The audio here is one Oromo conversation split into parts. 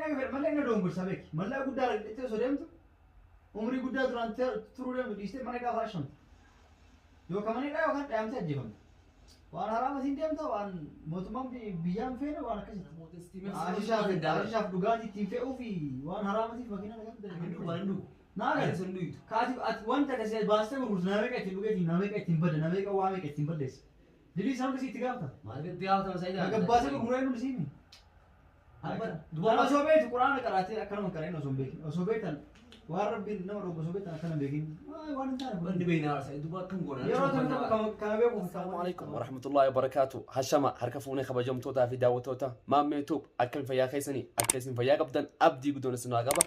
Mallaqa na dongorsaa beeki. Mallaqa guddaa argattee osoo deemtu umrii guddaa duraan turuu deemtu dhiistee mana gaafa ashamtu. Yookaan mana hidhaa yookaan dhahamtee ajjeefamta. Waan haraama siin deemta waan mootummaan biyyaan feene waan akkasitti. Ashishaaf dhugaatii ittiin fe'uu fi waan haraamatiif makiinaa nagaa. Naa gala. Kaati ati wanta akkasii baastee gurgurtu nama meeqa ittiin dhugeetiin nama meeqa ittiin badda nama meeqa waa meeqa ittiin balleessa. Dilii isaan akkasii itti gaafata. Maal itti gaafatama Sa'iid? Gabbaasee gurguree nu siimi. Dubara osoo beektu quraana qaraatee akkanuma qara'in osoo hin beekin osoo beektan waan rabbiin nama dhoobu osoo beektan akkana hin beekin waan hin taane. Wanni beeknaa Sa'iid duba akkam goona? Yeroo tokko kana beekuuf. Assalamu alaikum warahmatullahi wabarakatuh. Hashama harka fuunee kabajamtootaa fi daawwattoota Maammee Tube akkam fayyaa keessanii akka isin fayyaa qabdan abdii guddoon isin haa qaba.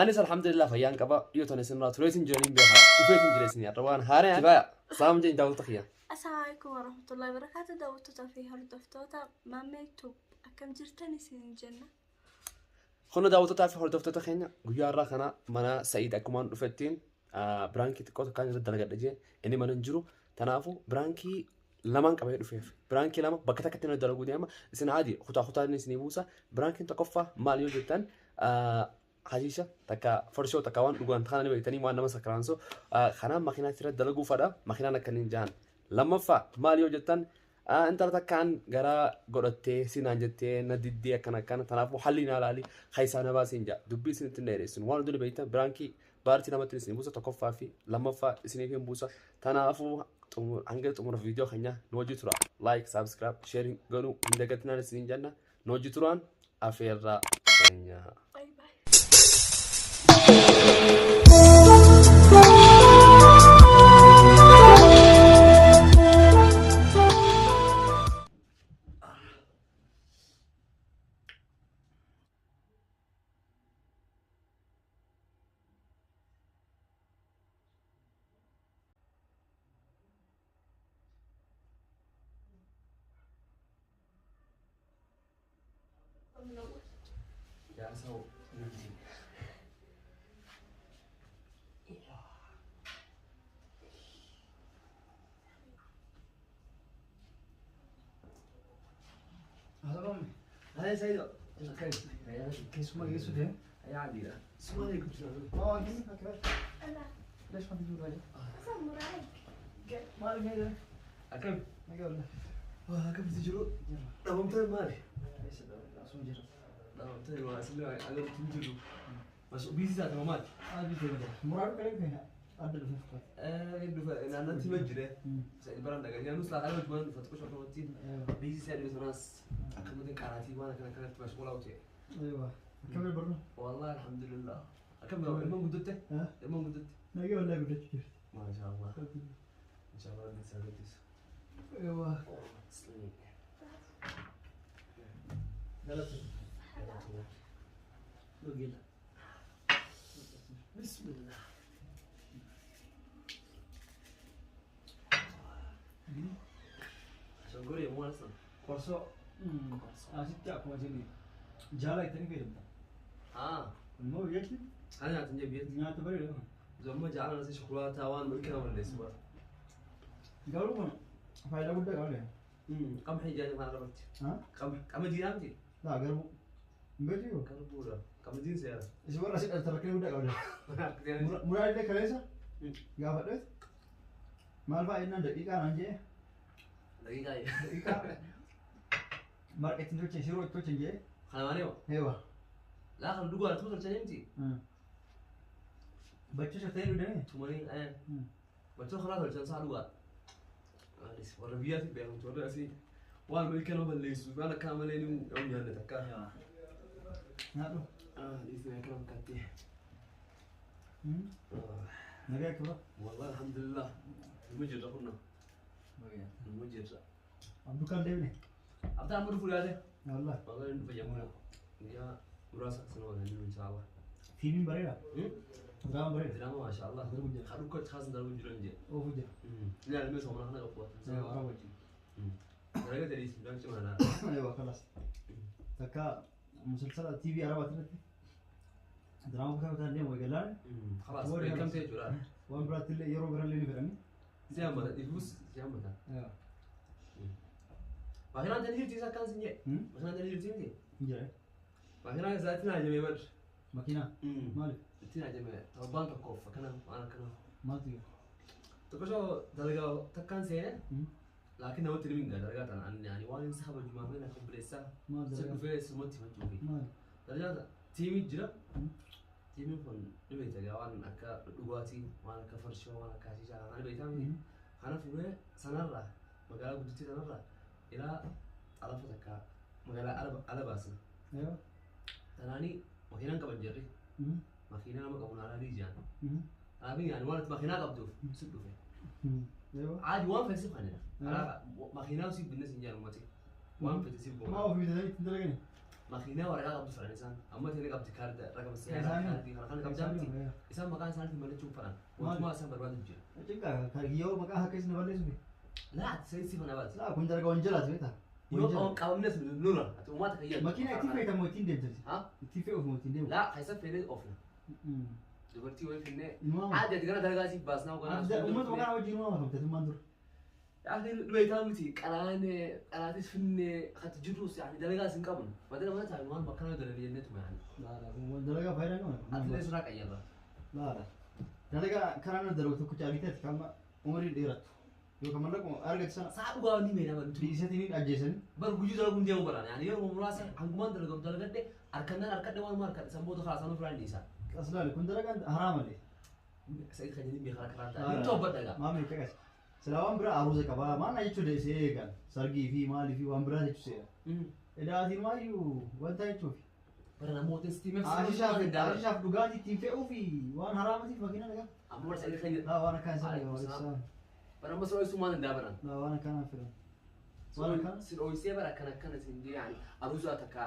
Anis alhamdulillah fayyaan qaba. Dhiyoo tana isin irraa tureetiin jiraniin beekaa. Dhufeetiin jira isin har'a waan haaraan. Kifaya. Saam jeen daawwattoota kiyya. Assalamu alaikum warahmatullahi wabarakatuh. Daawwattoota fi hordoftoota Maammee Tube akkam jirtan isin jenna. Kun daawwattootaa fi hordoftoota keenya guyyaa har'aa kana mana Sa'iid akkumaan dhufettiin prankii xiqqoo tokkaan irratti dalagadha jee inni mana hin jiru. Kanaafuu prankii lamaan qabee dhufeef. Prankii lama bakka takkatti inni dalaguu deema. Isin haadi kutaa kutaa inni isinii buusa. Prankiin tokkoffaa maal yoo jettan hashiisha takka farshoo takka waan dhugaan kana ni beektanii waan nama sakkaraansu kanaan makiinaa irratti dalaguu fadha. Makiinaan akka inni jahan. Lammaffaa maal yoo jettan intala takkaan garaa godhattee sinaan jettee na diddee akkana akkana kanaafuu halli naa laali keessaa na baasiin jaa dubbii isinitti hin dheeressin waan hundi beektan prankii part lamatti isin buusa tokkoffaa fi lammaffaa isiniif hin buusa kanaafuu hanga xumura viidiyoo keenya nu hojii tura like subscribe sharing godhuu hin dagatinaan isiniin jenna nu hojii turaan afeerraa keenya. Bye bye. Yaa Haya Sa'iid. Keessuma geessu deemu. Yaa adiidha. Suma alaikum salaam. أنا ليش ما تجيب راجل؟ أصلا مرايك. Maal inni Akkam? nagaa wallah. Waa akkamitti jiru? Dhabamtee maali? Asuma jira. Dhabamtee waa isin agartu hin jiru. Bas busy taate mamaati. Adii ta'e jira. Muraadu qaree feena adda dhufee fakkaata. Dhufa naannatti hima jire. Sa'iid baraan dhagaa. Nyaanus laakaa wajjumaan dhufa xiqqoo shortomatti. Busy isaa dhiyoo sanaas akkamatti qaraatii waan akkana akkanatti mashgulaa ta'e. Aywa. Akkam barnu? Wallahi alhamdulillah. Akkam ilmaan guddatte? Ilmaan guddatte? Nagaa wallah guddachuu jirti. Maasha Allah. Inshallah rabbi isaa guddisu. Aywa. Galata. Dhugila. Bismillah. Shangori yommuu asan. Qorsoo. Asitti akkuma isin jaala ittanii fayyadamta. Ah, Immoo biyyatti ana nyaatan jee biyyatti. nyaata bareeda. Zamma jaalala nasi shukulaataa waan milkina balleessu bara. Garuu kun faayidaa guddaa qaba. Qamxii jaanii afaan arabatti. Haa? Qamadii miti? Laa garbuu. Hin beektu? Garbuudha. Qamadiin seera. Isin warra asii dhalatan rakkina guddaa qabda. Muraalee kaleessa gaafadheet maal fa'aa jennaan daqiiqaa naan jee Daqiiqaa. daqiiqaa marqa ittiin tolchan shiroo itti tolchan jee Kana malee hoo? heewa. Laa kan dhugaa tuma tolchanii miti? Bachoo shattanii dhugdanii? Tumanii bachoo karaa tolchan isaa dhugaa. Anis warra biyyaatti beekamtu warra asii waan milka nama balleessu waan akkana malee ni yoom nyaanne takka. Nyaadhu. Dhiisni akkana fakkaatti. Nagaa akka bara. Wallahi alhamdulillah. Numa jirra kunna. Numa jirra. Abduu deebine. Abdaa amma dhufu yaade. Wallah. Wallahi inni fayyamuna. Guyyaa muraasa sana waliin jiru inshallah. Fiilmiin bareeda. Diraamaan bareeda. Diraama maasha Allah. Darbu jira. Kan dhukkoo kaasan darbu jiran jee. Oofu jira. Ilaali mee soomana kana qabu. Eewa araba wajjin. Dalagaa ta'ee midhaan cimaa laa. Eewa kalas. Takka musalsala TV arabaati irratti diraamaa kutaa kutaan deemu eegalaan Khalaas beekamtee jechuudha. waan biraatti illee yeroo birallee ni fedhani. Si hammata dhiifus si hammata. Eewa. Makinaan tani jirti isa akkaan sin jee. Makinaan tani jirti miti. Hin jira. Makiinaa isaatti naa jemee bar. Makiinaa? Maaliif? Itti naa jemee torbaan tokkoof akkana waan akkana. Maaltu jira? Tokko shoo dalagaa takkaan seene. Laakiin namatti ni mingaa dalagaa tana ani ani waan inni saba jumaa fi na obboleessaa. Maal Si dalagaa? dhufee sumatti machuufi. Maal? Dalagaa tana tiimii jira. Tiimiin kun ni beekta egaa waan akka dhugaatii, waan akka farshoo, waan akka hashiishaa kana ni beektaa miti. Kana fuudhee sanarraa magaalaa guddittii sanarraa ilaa xalafa takka magaalaa ala baasna. Aywa. Tanaanii makiinaan qaban jarri. Makiinaa nama qabu naalaa liijaan. Kanaafii yaani waan ati makiinaa qabduuf si dhufe. Aywa. Caadi waan fedhe siif kennina. Kanaaf makiinaa siif binne siin jaan ummati. Waan fedhe siif Maa goona. ofii bitatanii ittiin dalagani? Makiinaa waraqaa qabdu fedhan isaan. Amma tele qabdi kaarda raqama Kan seeraa isaanii? kaardii kana kana Kan qabdaa isaanii miti. moo? Isaan maqaan isaaniitiin malachuu hin fedhan. Maali? Wantumaa isaan barbaadu jira. Cinqaa kan yoo maqaa akka isin balleessu fi. Laa ati seensi kana baati. Laa kun dalagaa wanjalaati beektaa? Yoo Wanjala. qabamnes nurra ati uummata kan yaaddu. Makiinaa ittiin fe'atamu ittiin deemtati. Ha? Ittiin fe'uuf moo ittiin deemu? Laa keessa feenee oofna. Dubartii wayii finnee. Inumaa Aadi ati gara dalagaa siif baasnaa hoogganaa. Uummata maqaa wajjin inumaa makamte tummaan dura. Yaakin dhubeetaa miti qaraane qaraatis finnee hati jirrus yaani dalagaas hin qabnu. Badala mana taa'e waan bakka nama dalagee jenneetuma yaani. Laa dalagaa faayidaa hin Ati qabu. illee sirraa qayyarra. Laa dalagaa karaa nama dalagu tokko caaliteeti kan umriin dheerattu. Yookaan mallaqa argatu sana Saa dhugaa ni meedha bantu. dhiisatiin ajjeesanii. Bar guyyuu dalaguun deemu baraan yaani yeroo muraasa hangumaan dalagamu dalagadhe harkannaan harkadhe waanuma harkadhe san booda karaa sanuu firaan dhiisa. As laali kun dalagaan haraamalee. Sa'id kan jedhin beekaa karaa ta'a. Inni tobbadha egaa. Maamni caqas. Silaa waan biraa aruusa qabaa maal na jechuu deessee eegan sargii fi maalii fi waan biraa jechuu seera. Edaatiin maayyuu wanta jechuufi. Bara namoota istiimeef Ashishaaf dhugaatii ittiin fe'uu fi waan haraamatiif makiina dhagaa. Amma bara sa'id kan jedhu. Laa waan akkaan isa Alaikum dhagaa salaam. Bara amma siroo isuu maal danda'a baran. Laa waan akkanaan fedhan. Waan akkana. Sirooysee bara akkana akkana siin jee yaani aruusaa takka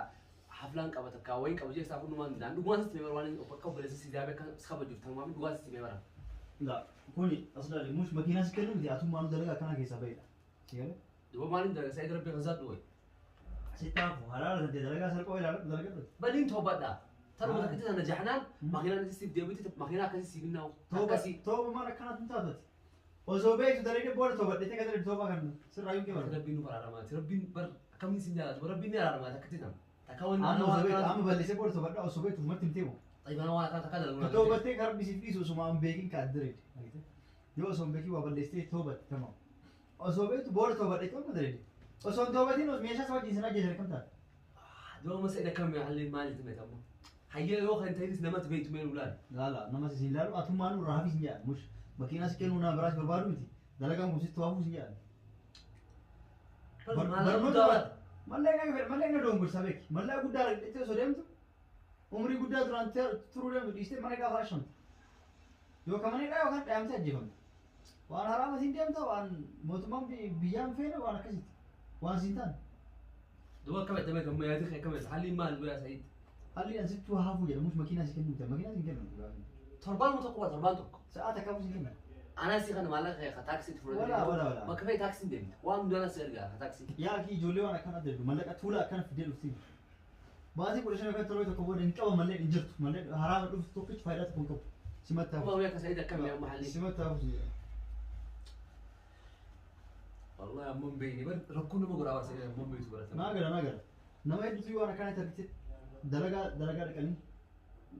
haflaan qaba takka wayin qaba jee isaa hundumaan danda'an dhugumaan sitti mee bara waan akka obboleessa si daabee akka si kabajuuf tanumaaf dhugaa sitti mee bara. Laa kuni as laali mush makiinaa si kennu miti atummaanuu dalagaa akkana keessaa bahedha. Si galee? Duba maaliin dalaga sa'id rabbi kan dhuwe. Sittaafu halaala tantee dalagaa salphoo ilaaladhu dalagadhu. Baliin toobadha. Taruma takkitti sana jahnaan makiinaan itti siif deebiti makiinaa akkasii siif hinnaa'u. Akkasii. Tooba maal akkanaatu hin taatati. Osoo beektu dalagee booda toobadhee akka dalagee toobaa kan sirraa hin qeebalu. Rabbiin nu araaramaati. Rabbiin bar akkamiin sin jaalatu rabbiin ni araaramaati akkatti tan. Takka wanni Amma ana osoo waan beektu akkana. amma balleessee booda toobadhaa osoo beektu ufumatti hin teemu. Tayyib ana waan akkana takka dalagu. Ka toobattee kan rabbi siif dhiisu osuma hin beekin ka adda reedi. Yoo osoo hin beekin waa balleessitee toobatte tamam. Osoo beektu booda toobadhee tooba dalagee. Osoo hin toobatin meeshaa isa wajjin sin ajjeesan kam taate? Duba masa ida kam halliin maaliif himete ammoo. Hayyee yoo kan ta'inis namatti beektu mee nu laali. Laala nama sin ilaalu atummaan irraa hafi sin jedhan mush makiinaa si kennuu naa biraas barbaadu miti dalagaan kun sitti waafuu sin jedhan. Barnoota mallaqa fedha mallaqa doongorsaa beeki mallaqa guddaa argattee osoo deemtu umrii guddaa duraan turuu deemtu dhiistee mana gaafa ashamtu. Yookaan mana hidhaa yookaan dhahamtee ajjeefamtu. Waan haraama siin deemta waan mootummaan biyyaan feene waan akkasitti waan siin taane. Duba akkam itti beekamu yaadii kee akkam itti halliin maali duba Sa'iid? Halli an sittuu hafuu jedhamus makiinaa si kennu miti makiinaa si kennu. Torbaan tokko bara torbaan tokko. Sa'aa takkaafuu si kenna. Anaa si kana maallaqa kee ka taaksiitti fudhatee. Wala wala wala. Bakka fe'e taaksiin deemte waan hundaa na si ergaa ka taaksii. Yaa akii ijoollee waan akkana adda mallaqa tuula akkana fidee dhufti. Baatii 15 yookaan torbee tokko booda hin qaban mallee hin jirtu mallee haraama dhuftu tokkichi faayidaa tokko hin qabu. Simatti Amma hafu. wayii akka Sa'iid akkam amma halliin. Simatti hafu si jedha. Wallahi amma hin beekne bar rakkoo nama godhaa bara Sa'iid amma hin beektu bara. Naa gara naa gara. Nama hedduutu waan akkana argite dalagaa dalagaa dhaqanii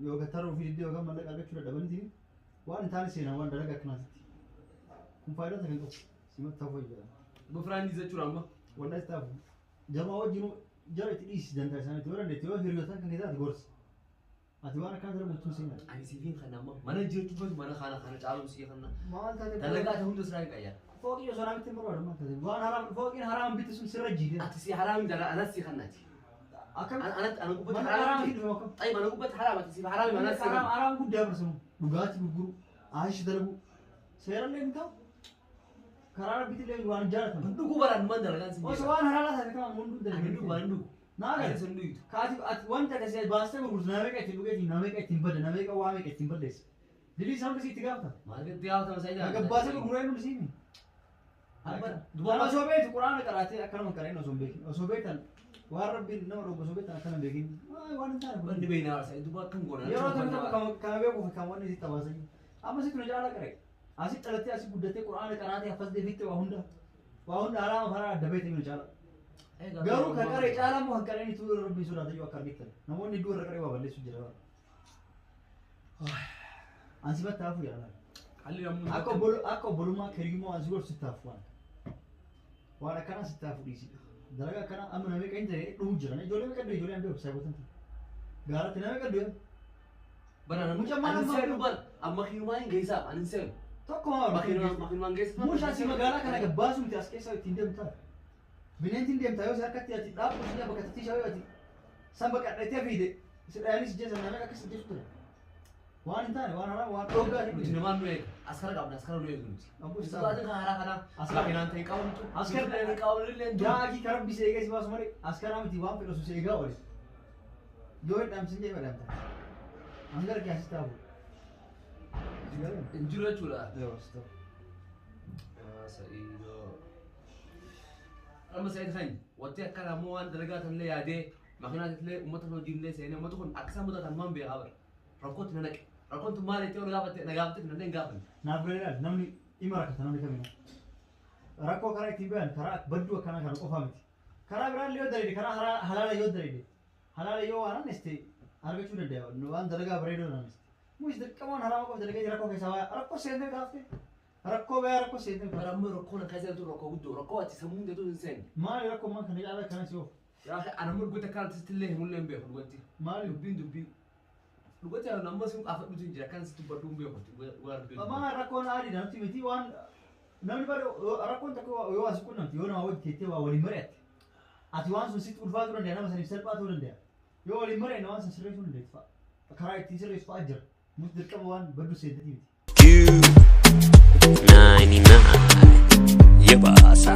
yookaan tarree ofii diddee yookaan mallaqa argachuu dadhabaniitiin waan hin taane seenaa waan dalagaa akkanaatitti. Kun faayidaa tokko hin qabu. Simatti hafu jedha. Duba firaan jechuudha amma. Wallahi itti hafu. Jamaa wajjin jara itti dhiisi dantaa isaaniitti yoo dandeette yoo hiriyootaan kan keessaa ati gorsi. Ati waan akkana dalagu tun seenaa. Ani siifin kana amma mana jirtu batu mana kana kana caaluu sii kana. Maal taate Dalagaa ta'e hunda sirraa hin qayyaa. Fooqii osoo naamitti hin barbaadu maal taate waan haraam fooqiin haraam bitti sun sirra jiidhe. Ati si haraami dala anas si kannaati. Akkam Anatti ana gubbatti mana haraam haraami. hidhu akkam. Tayyib ana gubbatti haraam ati siif haraami mana si Haraam kanna. haraam guddaa barsamu dhugaatii gurguru ayish dalagu seerallee hin ta'u karaa rabbiitti illee waan jaalatamu. Dhuguu baraan man dalagaan sin Osoo jecha. waan halaalaa taate kama hunduu Ani dhugu dalagu. ani dhugu. Naa Ani gala. sun dhuytu. Kaati ati wanta akkasii baastee gurgurtu nama meeqa ittiin dhugeetiin nama meeqa ittiin badda nama meeqa waa meeqa ittiin balleessa. Dilii isaan itti gaafata. Maal itti gaafatama Sa'iid? Gabbaasee gurguree nu siimi. Duba Waan osoo beektu quraana qaraatee akkanuma qara'in osoo hin beekin osoo beektan waan rabbiin nama dhoobu osoo beektan akkana hin beekin waan hin taane kun. Wanni beeknaa Sa'iid duba akkam goona. Yeroo tokko tokko kana beekuuf kan wanni sitti tabaasanii. Amma sitti nu caala qara'e. Asi dhalattee asi guddattee quraana qaraatee affas deebiitti waa hunda haraama faraa adda beekte nu caala. Garuu kan qaree caalaa immoo kan qareen itti rabbiin sodaata iyyuu akka argitan. Namoonni iddoo irra qaree waa balleessu jira. Ansi battaafu jedha. Haalli namni Akka obbolummaa kiriimoo ansi gorsu sittaafu waan. Waan akkanaa sittaafu dhiisi. Dalagaa akkanaa amma nama meeqa hin ta'e dhumu jiran. Ijoollee meeqa ijoollee an beeku saayibotan. Gaaratti nama meeqa du'e. Bara namni Mucaan maal ani amma- seenu bara amma makiinumaan hin geessaaf ani hin seenu. Tokko maa Makiinumaan geessa. Muushaa si magaalaa kana gabbaasu miti as keessa ittiin deemtaa. Bineentiin deemtaa yoo si harkatti ati dhaabbu si bakka tattiishaa yoo ati san bakka dhaqxee fiide si dhayanii si jeessan nama akkas jechu ture. Waan hin taane waan haraa waan dhooggaa Nuti namaan nu eega. Askara qabna askara nu eegu nuti. Abbuu Nuti baatiin kan haaraa kanaa makiinaan ta'e qabamtu. Askara- Askara qabamtu illee hin jiru. Daakii karaa rabbi si eegee si baasu malee askaraa miti waan fedhu si eegaa oole. Yoo hin dhaamsin jedhee badhaamta. Hanga argaa asitti taafu. Hin jiru jechuudha. Sa'iidoo. Amma Sa'iid kan wanti akkana ammoo waan dalagaa tanillee yaadee makiinaa illee uummata hojiillee seenee uummata kun akka isaan mudatan maan beekaa bara. Rakkootti na naqe. Rakkoon tun maal jettee ol gaafatte na gaafatte na hin gaafanne. Naaf galee laal namni dhimma rakkata namni kamiinuu. Rakkoo karaa ittiin bayan karaa badduu akkanaa kana qofaa miti. Karaa biraallee yoo dalagde karaa halaala yoo dalagde halaala yoo waan anneste argachuu danda'a waan dalagaa bareedoo anneste. Muus dirqama waan haraama qofa dalagee rakkoo keessaa bayaa rakkoo seentee gaafte rakkoo bayaa rakkoo seentee Bara ammoo rakkoon akka isaan tun rakkoo guddoo rakkoo ati sammuu hundeetu hin seenne. Maali rakkoo maan kana caalaa akkana si oofu? Yaa ana ammoo dhugatti akka artisti illee himullee hin beeku dhugatti. Maali? Dubbiin dubbii. Dhugatti ana ammoo sin qaafadhutu hin jira akkan sitti dubbadhu hin beeku. Dhugaa dubbii. Maa rakkoon aadiidha nuti miti waan namni bara rakkoon tokko yoo as qunnamte yoo nama wajji teettee waa waliin mari'atte ati waan sun sitti ulfaatuu danda'a nama saniif salphaa ta'uu danda'a yoo waliin mari'anne waan sun sirreessuu dandeessu fa'a karaa ittiin sirreessu fa'a jira nuti dirqama waan baddu seentati miti. 99. Yeba.